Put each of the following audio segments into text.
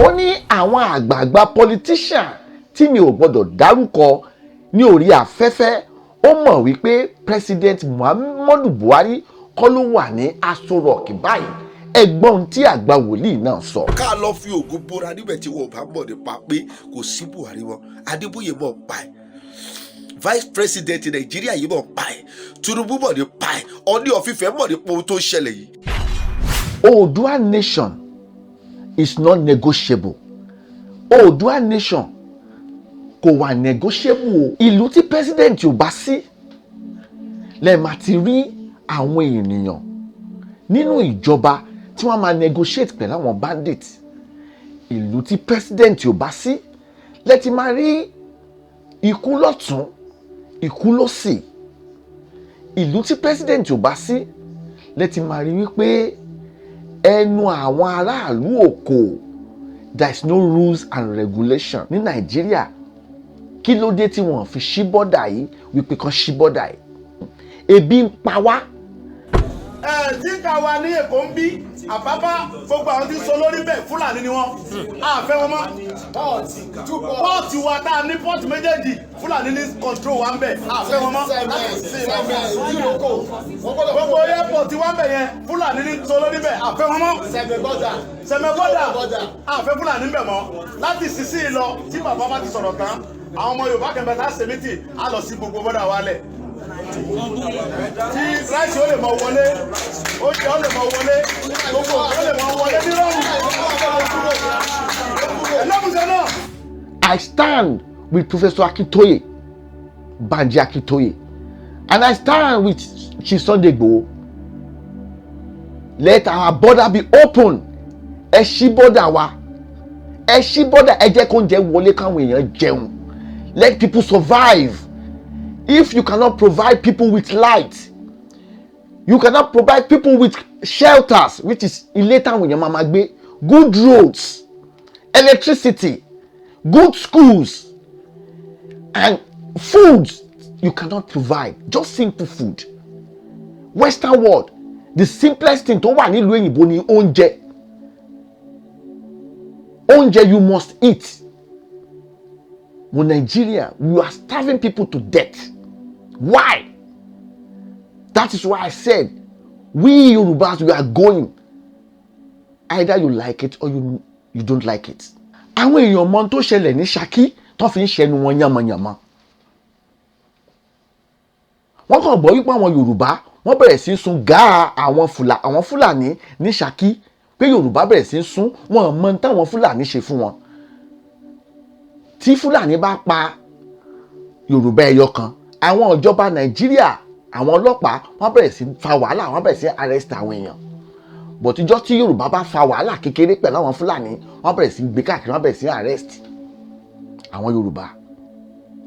Ó ní àwọn àgbààgbà politician tí mi ò gbọ́dọ̀ dárúkọ ní orí afẹ́fẹ́, ó mọ̀ wípé President Muhammadu Buhari kọ́ ló wà ní Aso Rock báyìí. Ẹ gbọ́ ohun tí àgbà wòlíì náà sọ. Ká lọ fi ògùn bóra níbẹ̀ tí wọn ò bá mọ̀ nípa pé kò sí Buhari mọ́. Adébóyè mọ̀ pa ẹ̀, vice president Nàìjíríà yìí mọ̀ pa ẹ̀, Tinubu mọ̀ nípa ẹ̀, Ọọ̀ni of Ifẹ̀ mọ̀ nípa ohun tó ń ṣẹlẹ̀ yìí. Oòduà nation is not negotiable. Oòduà nation kò wà negotiable o. Ìlú tí president ò bá sí lẹ́ẹ̀ máa ti rí àwọn ènìyàn nínú ìjọba tí wọ́n máa negotiate pẹ̀lú àwọn bandits. Ìlú tí president ò bá sí lẹ́ẹ̀ ti máa rí ikú lọ́tún, ikú lósì. Ìlú tí president ò bá sí lẹ́ẹ̀ ti máa rí wípé ẹnu àwọn aráàlú ò kò. There is no rules and regulation ní Nàìjíríà. Kí ló dé tí wọ́n fi ṣí border yìí, wípé kan ṣí border yìí? Ebi ń pa wá. Ẹ tí ká wa ní Èkó ń bí Àpápá, gbogbo àwọn tí ń sọ lórí bẹ́ẹ̀, Fúlàní ni wọ́n. A fẹ́ wọn mọ́. Port wa tá a ní, port méjèèjì, Fúlàní ní control wa ń bẹ̀. A fẹ́ wọn mọ́. Gbogbo airport wa ń bẹ̀ yẹn, Fúlàní ní sọ lórí bẹ́ẹ̀. A fẹ́ wọn mọ́. Sẹ̀mẹ̀ border, a fẹ́ Fúlàní ń bẹ̀ mọ́. Láti sísí lọ, tí bàbá bá ti sọ̀rọ̀ tán, àwọn ọmọ Yorùbá kẹfẹ́ tá a ṣe meeting, á lọ sí gbogbo border wa lẹ̀ tí rice ó lè mọ wọlé, oúnjẹ ó lè mọ wọlé, gbogbo ó lè mọ wọlé nírọ̀rùn ẹlẹ́mùsẹ̀ náà. I stand with Professor Akintoye, Banji Akintoye, and I stand with Chief Sunday Igboho. Let our border be open. Ẹ ṣí border wa, ẹ ṣí border, ẹ jẹ́ kó oúnjẹ wọlé, káwọn èèyàn jẹun. Let people survive. If you cannot provide people with light, you cannot provide people with shelters, which is ilé táwọn èèyàn máa ma gbé, good roads, electricity, good schools and food, you cannot provide just simple food. Western world, the simplest thing tó wà nílùú òyìnbó ni oúnjẹ. Oúnjẹ, you must eat. But Nigeria, we are starving people to death. Why? That is why I said we Yorubas, we are going, either you like it or you don't like it. Àwọn èèyàn mọ tó ṣẹlẹ̀ ní Ṣakí tó fi ń ṣẹnu wọn yànmọ̀yànmọ̀. Wọ́n kàn gbọ́ wípé àwọn Yorùbá, wọ́n bẹ̀rẹ̀ sí í sun gáà àwọn Fúlàní ní Ṣakí, pé Yorùbá bẹ̀rẹ̀ sí í sun. Wọn mọ táwọn Fúlàní ṣe fún wọn. Tí Fúlàní bá pa Yorùbá ẹyọ kan, àwọn ìjọba Nàìjíríà, àwọn ọlọ́pàá, wọ́n bẹ̀rẹ̀ sí fa wàhálà, wọ́n bẹ̀rẹ̀ sí arrest àwọn èèyàn. But ìjọ́ tí Yorùbá bá fa wàhálà kékeré pẹ̀lú àwọn Fúlàní, wọ́n bẹ̀rẹ̀ sí gbé káàkiri, wọ́n bẹ̀rẹ̀ sí arrest àwọn Yorùbá.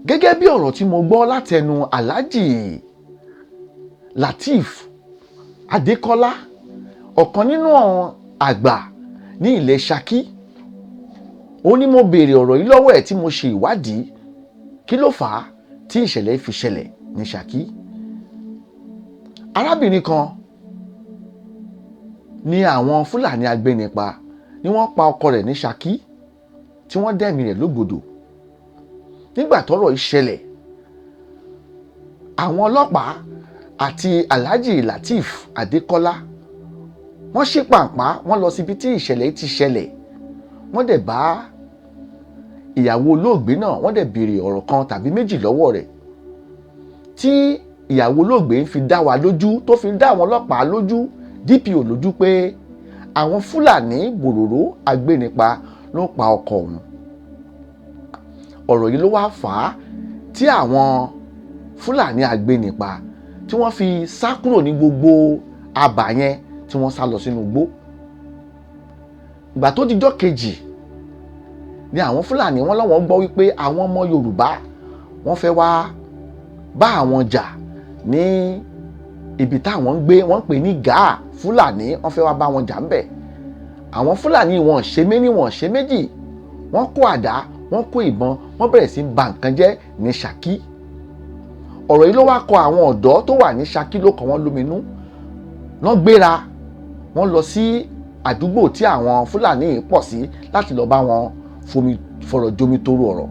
Gẹ́gẹ́ bí ọ̀rọ̀ tí mo gbọ́ látẹnu Alhaji Lateef Adékọ́lá, ọ̀kan nínú àwọn àgbà ní ilẹ̀ Ṣakí, ó ní mo béèrè ọ̀rọ̀ yìí lọ́wọ́ ẹ̀ tí mo ṣe ìwádìí, kí ló fà á tí ìṣẹ̀lẹ̀ fi ṣẹlẹ̀ ní Ṣakí. Arábìnrin kan ní àwọn Fúlàní agbénipa ni wọ́n pa ọkọ rẹ̀ ní Ṣakí, tí wọ́n dẹ̀mí rẹ̀ lógbòdò. Nígbà tọ́rọ̀ yìí ṣẹlẹ̀, àwọn ọlọ́pàá àti Alhaji Lateef Adékọ́lá, wọ́n ṣí pàǹpá, wọ́n lọ síbi tí ìṣẹ̀lẹ̀ ti ṣẹlẹ̀. Wọ́n dẹ̀ bá ìyàwó olóògbé náà, wọ́n dẹ̀ béèrè ọ̀rọ̀ kan tàbí méjì lọ́wọ́ rẹ̀, tí ìyàwó olóògbé ń fi dá wa lójú, tó fi dá àwọn ọlọ́pàá lójú, DPO lójú, pé àwọn Fúlàní bòròró agbénipa ló pa ọkọ òun. Ọ̀rọ̀ yìí ló wá fà á tí àwọn Fúlàní agbénipa tí wọ́n fi sá kúrò ní gbogbo abà yẹn, tí wọ́n sá lọ sínú igbó. Ìgbà tó dijọ́ kejì ni àwọn Fúlàní wọn lọ́wọ́ gbọ́ wípé àwọn ọmọ Yorùbá, wọ́n fẹ́ wá bá àwọn jà ní ibi táwọn ń gbé, wọ́n ń pè ní Gáà. Fúlàní, wọ́n fẹ́ wá bá wọn jà ń bẹ̀. Àwọn Fúlàní, wọn ṣe méní, wọn ṣe méjì, wọ́n kó àdá, wọ́n kó ìbọn, wọ́n bẹ̀rẹ̀ sí ba nǹkan jẹ́ ní Ṣakí. Ọ̀rọ̀ yìí ló wá kọ àwọn ọ̀dọ́ tó wà ní Ṣakí, ló kọ wọ́n lóminú. Wọ́n gbéra, wọ́n lọ sí àdúgbò tí àwọn Fúlàní yìí pọ̀ sí láti lọ bá wọn fomi fọ̀rọ̀ jomi toro ọ̀rọ̀.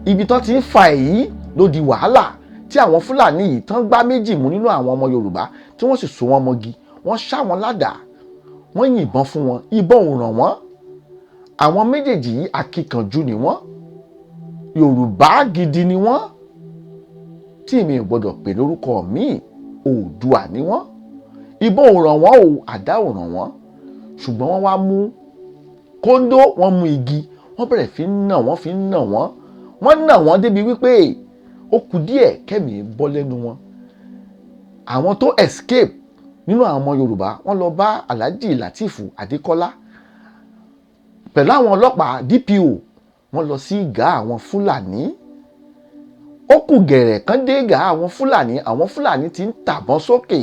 Ibi tán ti ń fa èyí ló di wàhálà tí àwọn Fúlàní yìí tán gbá méjì mú nínú àwọn ọmọ Yorùbá, tí wọ́n sì so wọ́n mọ́gi, wọ́n ṣá wọn ládàá, wọ́n yìnbọn fún wọn, ìbọn ò ràn wọ́n. Àwọn méjèèjì yìí, akíkanjú ni wọ́n, Yorùbá gidi ni wọ́n, tí èmi ò gbọ́dọ̀ pè lórúkọ míì, Oòduà ni wọ́n. Ìbọn ò ràn wọ́n o, àdá ò ràn wọ́n, ṣùgbọ́n wọ́n wá mú kóńdó, wọ́n mú igi, wọ́n bẹ̀rẹ̀ fi ń nà wọ́n, fi ń nà wọ́n. Wọ́n nà wọ́n débi wípé ó kù díẹ̀ kẹ́mìí bọ́ lẹ́nu wọn. Àwọn tó escape nínú àwọn ọmọ Yorùbá, wọ́n lọ bá Alhaji Lateef Adékọ́lá pẹ̀lú àwọn ọlọ́pàá DPO. Wọ́n lọ sí ìgá àwọn Fúlàní. Ó kù gẹ̀rẹ̀ kan dé ìgá àwọn Fúlàní, àwọn Fúlàní ti ń tàbọn sókè,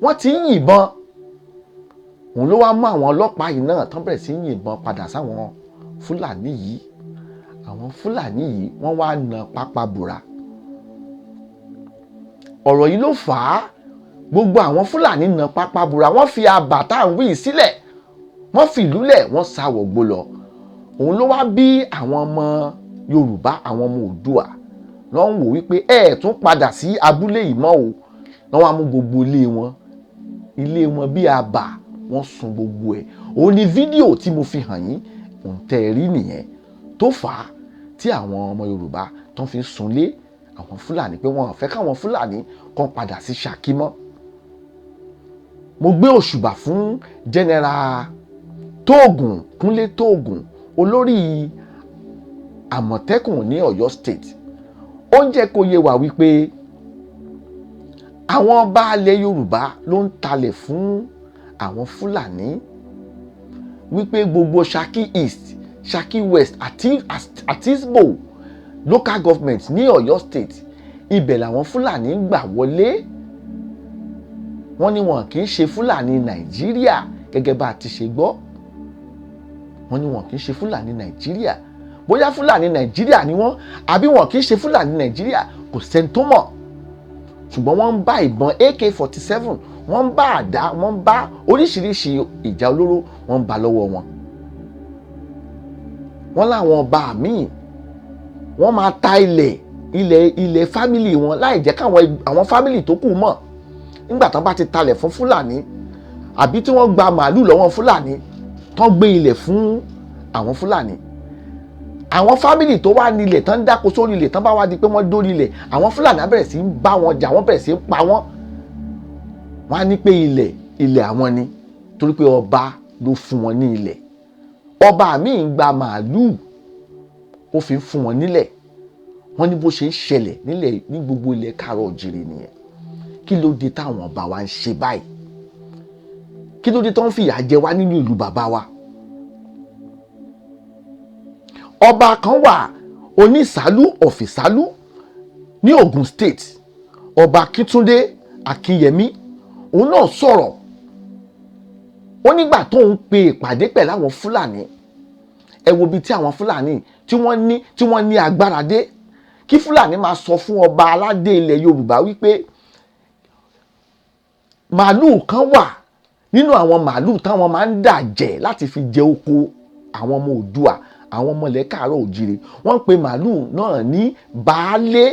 wọ́n ti ń yìnbọn. Òun ló wá mú àwọn ọlọ́pàá yìí náà tán bẹ̀rẹ̀ sí ń yìnbọn padà sáwọn Fúlàní yìí. Àwọn Fúlàní yìí, wọ́n wá na pápá bùrà. Ọ̀rọ̀ yìí ló fà á. Gbogbo àwọn Fúlàní na pápá bùrà, wọ́n fi àbà tá à ń wí sílẹ̀, wọ́n fi ìlú lẹ̀, wọ́n sá wọ̀gbó lọ. Òun ló wá bí àwọn ọmọ Yorùbá, àwọn ọmọ Oòduà lọ́ ń wò wípé ẹ ẹ̀ tún padà sí abúlé yìí mọ́ o. Lọ́wọ́ á mú gbogbo ilé wọn, ilé wọn bí àbà, wọ́n sun gbogbo ẹ̀. Òun ni fídíò tí mo fi hàn yín, òun tẹ́ ẹ rí nìyẹn tó fà á tí àwọn ọmọ Yorùbá tó fi ń sunlé àwọn Fúlàní, pé wọn ò fẹ́ káwọn Fúlàní kan padà sí Ṣakí mọ́. Mo gbé òṣùbà fún General Tóògùn, Kúnlé Tóògùn, olórí Àmọ̀tẹ́kùn ní Ọ̀yọ́ State. Ó ń jẹ́ kó yé wa wípé àwọn baálẹ̀ Yorùbá ló ń talẹ̀ fún àwọn Fúlàní, wípé gbogbo Ṣakí East, Ṣakí West àti Atisbo Local Government ní Ọ̀yọ́ State, ibẹ̀ làwọn Fúlàní ń gbà wọlé. Wọ́n ní wọn kì í ṣe Fúlàní Nàìjíríà. Gẹ́gẹ́ bá a ti ṣe gbọ́, wọ́n ní wọn kì í ṣe Fúlàní Nàìjíríà. Bóyá Fúlàní Nàìjíríà ni wọ́n àbí wọn kì í ṣe Fúlàní Nàìjíríà, kò sẹ́ni tó mọ̀, ṣùgbọ́n wọ́n ń bá ìbọn AK-47, wọ́n ń bá àdá, wọ́n ń bá oríṣiríṣi ìjà olóró, wọ́n ń bá lọ́wọ́ wọn. Wọ́n láwọn ọba míì, wọ́n máa ta ilẹ̀ family wọn láì jẹ́ káwọn àwọn family tó kù mọ̀. Nígbà tán bá ti talẹ̀ fún Fúlàní àbí tí wọ́n gba màálù lọ́wọ́ Fúlàní, tán gbé ilẹ̀ fún àwọn Fúlàní, àwọn family tó wà nílẹ̀ tán ń dáko sórí ilẹ̀, tán bá wá di pé wọ́n dórí ilẹ̀, àwọn Fúlàní á bẹ̀rẹ̀ sí ń bá wọn jà, wọ́n bẹ̀rẹ̀ sí ń pa wọ́n. Wọ́n á ní pé ilẹ̀ àwọn ni, torí pé ọba ló fún wọn ní ilẹ̀. Ọba míì ń gba màálùú, ó fi ń fún wọn nílẹ̀. Wọ́n ní bó ṣe ń ṣẹlẹ̀ nílẹ̀ ní gbogbo ilẹ̀ káàárọ̀ òjìrì nìyẹn. Kí ló dé táwọn ọba wa ń ṣe báyìí? Kí ló dé tó ń fìyà jẹ wá nínú ìlú bàbá wa? Ọba kan wà, Onísàlú ọ̀fìsàlú ní Ogun State, Ọba Akíntúndé Akínyẹmí, òun náà sọ̀rọ̀. Ó nígbà tó ń pe ìpàdé pẹ̀lú àwọn Fúlàní, ẹ wo ibi tí àwọn Fúlàní tí wọ́n ní agbára dé, kí Fúlàní máa sọ fún ọba aládé ilẹ̀ Yorùbá wípé màálùú kan wà nínú àwọn màálùú táwọn máa ń dà jẹ láti fi jẹ oko àwọn ọmọ Oòduà, àwọn ọmọ ilẹ̀ káàárọ̀ òjìrè. Wọ́n ń pe màálùú náà ní baálé.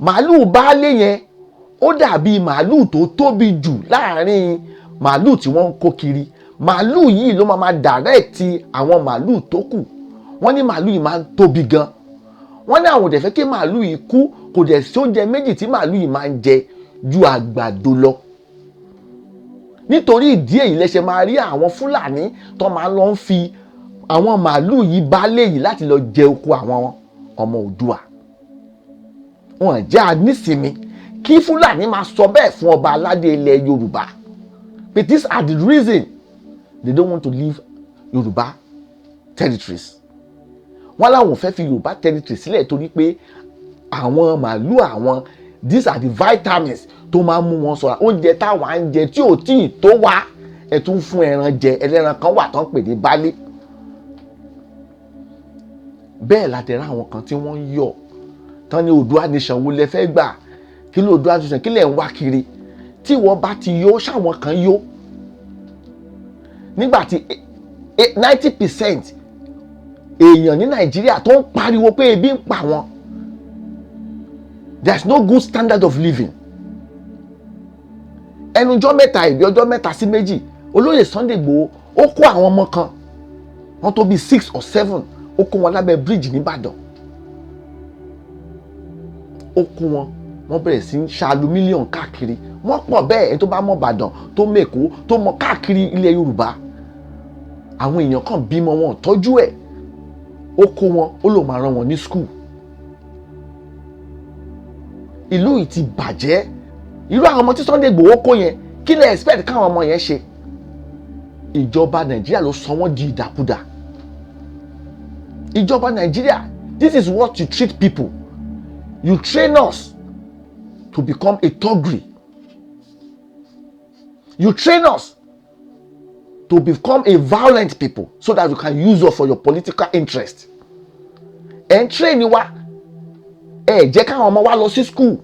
Màálùú baálé yẹn, ó dàbí màálùú tó tóbi jù láàrin màálùú tí wọ́n ń kó kiri. Màálùú yìí ló máa direct àwọn màálùú tó kù. Wọ́n ní màálùú yìí máa ń tóbi gan. Wọ́n ní àwọn ò dẹ̀ fẹ́ kí màálùú yìí kú. Kò dẹ̀ sí oúnjẹ méjì tí màálùú yìí máa ń jẹ ju àgbàdo lọ. Nítorí ìdí èyí lẹ́sẹ̀ máa rí àwọn Fúlàní tó máa lọ ń fi àwọn màálùú yìí baálé yìí láti lọ jẹ oko àwọn ọmọ Oòduà. Wọn jẹ́ ànísìnmi kí Fúlàní máa sọ bẹ́ẹ̀ fún ọba aládé ilẹ̀ Yorùbá, but these are the reason they don't want to leave Yorùbá territories. Wọ́n láwọn ò fẹ́ fi Yorùbá territory sílẹ̀ torí pé àwọn màálù àwọn, these are the vitamins tó máa ń mú wọn ṣọ́ra. Oúnjẹ táwa ń jẹ tí ò tí ì tó wá, ẹ tún fún ẹran jẹ. Ẹlẹ́ran kan wà tó ń pè ní baálé. Bẹ́ẹ̀ la tẹ̀rẹ́ àwọn kan tí wọ́n ń yọ̀ tán ní Oòduà nation wo lẹ fẹ́ gbà? Kí ló Oòduà nation? Kí lẹ̀ ń wá kiri? Tí wọ́n bá ti yó, sáwọn kan yó. Nígbà tí 90% èèyàn ní Nàìjíríà tó ń pariwo pé ebi ń pa wọn, there is no good standard of living. Ẹnujọ́ mẹ́ta, ìbí ọjọ́ 3 sí 2, olóyè Sunday Igboho, ó kó àwọn ọmọ kan, wọ́n tó bíi six or seven, ó kó wọn lábẹ́ bíríìjì nìbàdàn. Ó kó wọn, wọ́n bẹ̀rẹ̀ sí í ṣa aluminium káàkiri. Wọ́n pọ̀ bẹ́ẹ̀. Ẹni tó bá mọ̀ Ìbàdàn, tó mèkó, tó mọ̀ káàkiri ilẹ̀ Yorùbá, àwọn èèyàn kan bímọ, wọn tọ́jú ẹ̀. Ó kó wọn, ó lò máa rán wọn ní school. Ìlú yìí ti bàjẹ́. Irú àwọn ọmọ tí Sunday Igboho kó yẹn, kí lẹ expect káwọn ọmọ yẹn ṣe? Ìjọba Nàìjíríà ló sọ wọ́n di ìdàkudà. Ìjọba Nàìjíríà, this is what you treat people. You train us to become a thuggery. You train us to become a violent people so that you can use us for your political interest. Ẹ̀ ń train wa, ẹ jẹ́ káwọn ọmọ wa lọ sí school.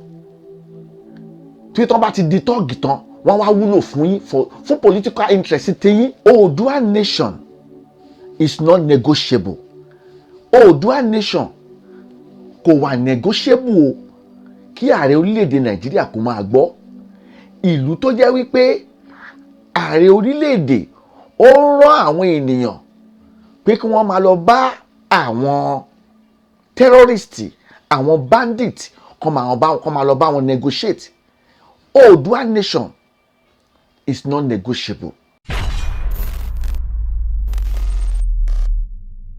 Tí tán bá ti di tọ́ọ̀gì tán, wọ́n wá wúlò fún yín fún political interest tiyín. Oòduà nation is not negotiable. Oòduà nation kò wà negotiable o. Kí ààrẹ orílẹ̀-èdè Nàìjíríà kó máa gbọ́. Ìlú tó jẹ́ wípé ààrẹ orílẹ̀-èdè ó ń rán àwọn ènìyàn pé kí wọ́n máa lọ bá àwọn terrorist, àwọn bandit, kó máa lọ bá wọn negotiate. Oòduà nation is not negotiable.